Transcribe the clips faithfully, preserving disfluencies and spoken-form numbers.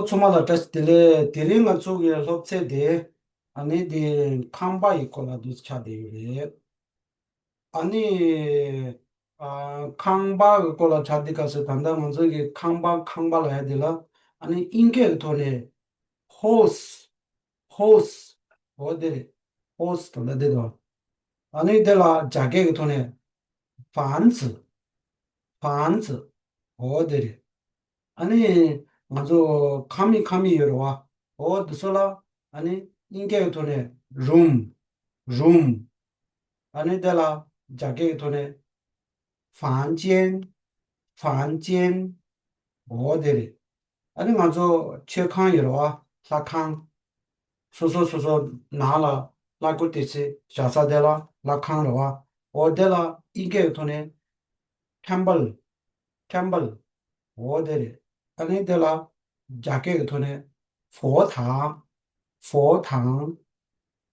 ཚང་མ་ལ་བཀྲ་ཤིས་བདེ་ལེགས། དེ་རིང་ང་ཚོ་གི་སློབ་ཚན་དེ་ཨ་ནི་དེ་ཁང་པ་ཡི་སྐོར་ལ་འདུག་ཆགས་བསྡད་ཡོད་རེད། ཨ་ནི་ཨ་ཁང་པ་གི་སྐོར་ལ་ཆགས་བསྡད་སྐབས་སུ། ད་ལྟ་ང་ཚོ་གི་ཁང་པ་ཁང་པ་ལབ་ཡ་དེ་ལ་ཨ་ནི་དབྱིན་སྐད་ཀྱི་ཐོག་ནས་ཧོ་སི། ཧོ་སི། འོ་དེ་རེད། ཧོ་སི་དང་ལབ་བསྡད་དོ། ཨ་ནི་དེ་ལ་རྒྱ་སྐད་ཀྱི་ཐོག་ནས་ཧྥན་ཙི། ཧྥན་ཙི། འོ་དེ་རེད། ཨ་ནི་ང་ཚོ་ཁང་མིག་ཁང་མིག་ཡོད་རེད་བ། འོ་དེ་ཚོ་ལ་ཨ་ནི་དབྱིན་སྐད་ཀྱི་ཐོག་ནས་རུམ། རུམ། ཨ་ནི་དེ་ལ་རྒྱ་སྐད་ཀྱི་ཐོག་ནས་ཧྥན་ཅན། ཧྥན་ཅན། འོ་དེ་རེད། ཨ་ནི་ང་ཚོ་མཆོད་ཁང་ཡོད་རེད་བ། ལྷ་ཁང་། སོ་སོ་སོ་སོ་ནང་ལ་ལྷ་སྐུ་བསྟན་ཚེ་བཞག་ས་དེ་ལ་ལྷ་ཁང་རེད་བ། འོ་དེ་ལ་དབྱིན་སྐད་ཀྱི་ཐོག་ནས་ཊེམ་པལ། ཊེམ་པལ། འོ་དེ་རེད། ཨ་ནི་དེ་ལ་རྒྱ་སྐད་ཀྱི་ཐོག་ནས་ཧྥོ་ཐང་། ཧྥོ་ཐང་།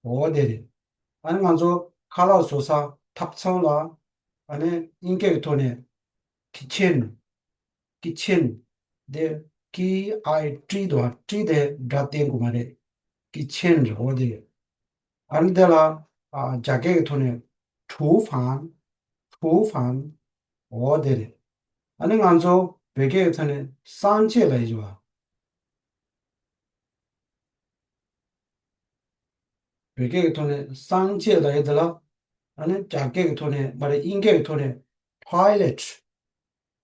འོ་དེ་རེད། ཨ་ནི་ང་ཚོ་ཁ་ལག་བཟོ་ས་ཐབ་ཚང་ལ་ཨ་ནི་དབྱིན་སྐད་ཀྱི་ཐོག་ནས་ཁི་ཆེན། ཀི་ཆེན། དེ་ཀི་ཨའི་ཀྲི་དང་ཀྲི་དེ་སྒྲ་བསྟན་དགོས་མ་རེད། ཀི་ཆེན་རེད། འོ་དེ་རེད། ཨ་ནི་དེ་ལ་ཨ་རྒྱ་སྐད་ཀྱི་ཐོག་ནས་ཁྲུའུ་ཧྥན། ཁྲུའུ་ཧྥན། འོ་དེ་རེད། ཨ་ནི་ང་ཚོ་བོད་སྐད་ཀྱི་ཐོག་ནས་སངས་རྒྱས་ལབ་ཡོད་པ། བོད་སྐད་ཀྱི་ཐོག་ནས་སངས་རྒྱས་ལབ་ཡོད་དེ་ལ། ཨ་ནི་རྒྱ་སྐད་ཀྱི་ཐོག་ནས་མ་རེད། དབྱིན་སྐད་ཀྱི་ཐོག་ནས་ཊོའི་ལེཊ།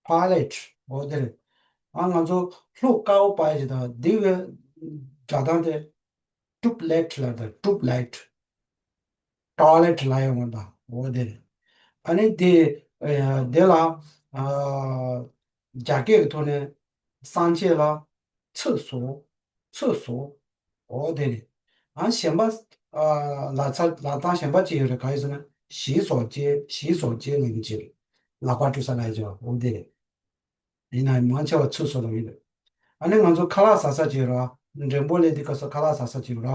ཊོའི་ལེཊ། འོ་དེ་རེད། ཨ་ང་ཚོ་ལྷོ་ཀའོ་པའི་ཅིག་དང་འདི་བའི་སྒྲ་གདངས་དེ་ཊུབ་ལེཊ་ལབ་དང་། ཊུབ་ལེཊ། ཊོའི་ལེཊ་ལབ་ཡོང་བ་དང་། འོ་དེ་རེད། ཨ་ནི་དེ་ཨ་དེ་ལ་ཨ་རྒྱ་སྐད་ཀྱི་ཐོག་ནས་སངས་རྒྱས་ལ་ཚུ་སོ། ཚུ་སོ། འོ་དེ་རེད། ཨ་གཞན་པ་ཨ་ལབ་ཚ་ལབ་སྟངས་གཞན་པ་ཅིག་ཡོད་རེད། ག་རེ་ཟེར་ན་ཞི་སོ་ཅེ། ཞི་སོ་ཅེ་ལབ་མཁན་ཅིག་རེད། ལག་པ་བཀྲུ་ས་ལབ་ཡ་ཅིག་འོ་དེ་རེད། ཡིན་ན་མང་ཆེ་བ་ཚུ་སོ་ལབ་ཡོད་རེད། ཨ་ནི་ང་ཚོ་ཁ་ལག་ཟ་ས་ཅིག་ར། མགྲོན་པོ་སླེབས་དུས་སྐབས་སུ་ཁ་ལག་ཟ་ས་ཅིག་ར།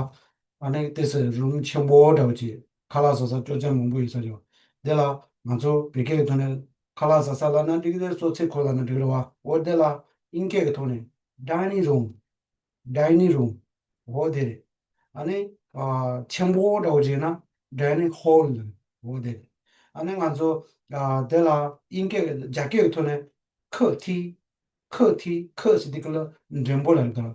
ཨ་ནི་ཏོག་ཙམ་རུམ་ཆེན་པོ་འདྲ་བོ་ཅིག་ཁ་ལག་ཟ་ས་སྤྱོད་ཚན་མང་པོ་ཡོད་ས་ཅིག་དེ་ལ་ང་ཚོ་བོད་སྐད་ཀྱི་ཐོག་ནས་ཁ་ལག་ཟ་ས་ལབ་ན་འགྲིག་གི་རེད། གསོལ་ཚིགས་འཁོར་ལབ་ན་འགྲིག་གི་རེད་བ། འོ་དེ་ལ་དབྱིན་སྐད་ཀྱི་ཐོག་ནས་ཌའི་ནིང་རུམ། ཌའི་ནིང་རུམ། འོ་དེ་རེད། ཨ་ནི་ཨ་ཆེན་པོ་འདྲ་བོ་བྱས་ན་ཌའི་ནིང་ཧོལ། འོ་དེ་རེད། ཨ་ནི་ང་ཚོ་ཨ་དེ་ལ་དབྱིན་སྐད་རྒྱ་སྐད་ཀྱི་ཐོག་ནས་ཁོ་ཐི། ཁོ་ཐི། ཁོ་ཟེར་དུས་སྐབས་ལ་མགྲོན་པོ་ལབ་དང་།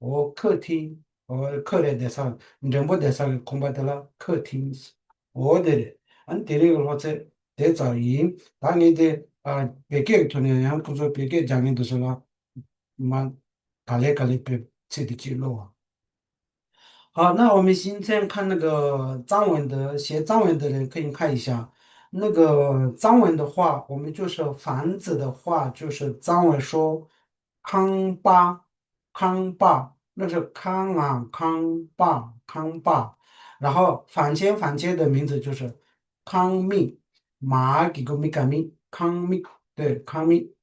འོ་ཁོ་ཐི། འོ་ཁོ་རེད་བསྡད་ས། མགྲོན་པོ་བསྡད་ས་གི་ཁང་པ་དེ་ལ་ཁོ་ཐི། འོ་དེ་རེད། ཨ་ནི་དེ་རིང་གི་སློབ་ཚན་དེ་ཙམ་ཡིན། ད་ངས་དེ་ཨ་བོད་སྐད་ཀྱི་ཐོག་ནས་ཡང་ཁོང་ཚོ་བོད་སྐད་སྦྱང་མཁན་དེ་ཚོ་ལ་མ་ག་ལེ་ག་ལེ་བོད་ཚིག་དེ་གཅིག་ཀློག་ཨ། 好，那我们今天看那个藏文的，学藏文的人可以看一下，那个藏文的话，我们就是房子的话，就是藏文说 康巴，康巴，那是康啊，康巴，康巴。然后房间，房间的名字就是康密，马给个米嘎米，康密，对，康密。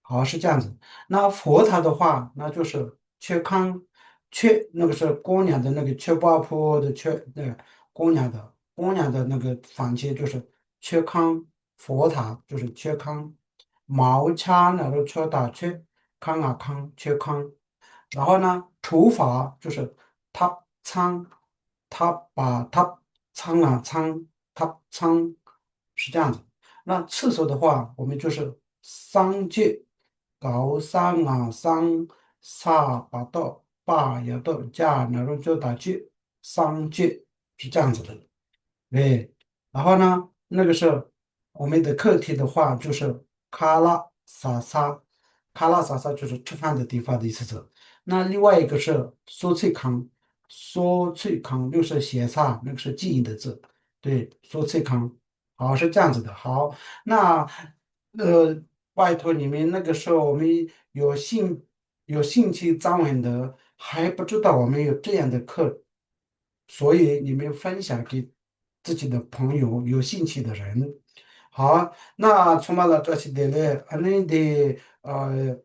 好，是这样子。那佛塔的话，那就是缺康，缺，那个是姑娘的那个缺八婆的缺，对，姑娘的，姑娘的那个房间就是缺康。 佛塔就是缺康，毛叉那个缺打缺，康啊康，缺康。然后呢，厨房就是塔仓，塔把塔仓啊仓，塔仓，是这样子。那厕所的话，我们就是桑界，高桑啊桑，萨巴道巴也道加那个缺打缺，桑界，是这样子的。对，然后呢，那个是我们的课题的话，就是卡拉萨萨，卡拉萨萨就是吃饭的地方的意思。那另外一个是苏翠康，苏翠康又是斜萨，那个是记忆的字。对，苏翠康。好，是这样子的。好，那呃，拜托你们那个时候我们有兴有兴趣藏文的，还不知道我们有这样的课，所以你们分享给自己的朋友，有兴趣的人。好，那ཚང་མ་ལ་བཀྲ་ཤིས་བདེ་ལེགས། ཨ་ནི་འདི་ཨ་རྒྱ་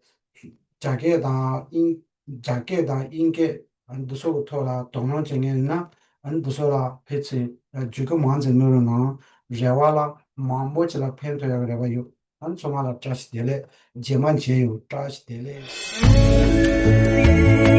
སྐད་དང་དབྱིན་རྒྱ་སྐད་དང་དབྱིན་སྐད་ཨ་ནི་འདི་ཚོ་གི་ཐོག་ལ་དོ་སྣང་བྱེད་མཁན་ཡིན་ན། ཨ་ནི་འདི་ཚོ་ལ་ཕན་ཚུན་བརྒྱུད་སྐུལ་མང་ཙམ་གནང་རོགས་གནང་། རེ་བ་ལ་མང་པོ་ཅིག་ལ་ཕན་ཐོགས་ཡག་གི་རེ་བ་ཡོད། ཨ་ནི་ཚང་མ་ལ་བཀྲ་ཤིས་བདེ་ལེགས། རྗེས་མ་མཇལ་ཡོང་། བཀྲ་ཤིས་བདེ་ལེགས།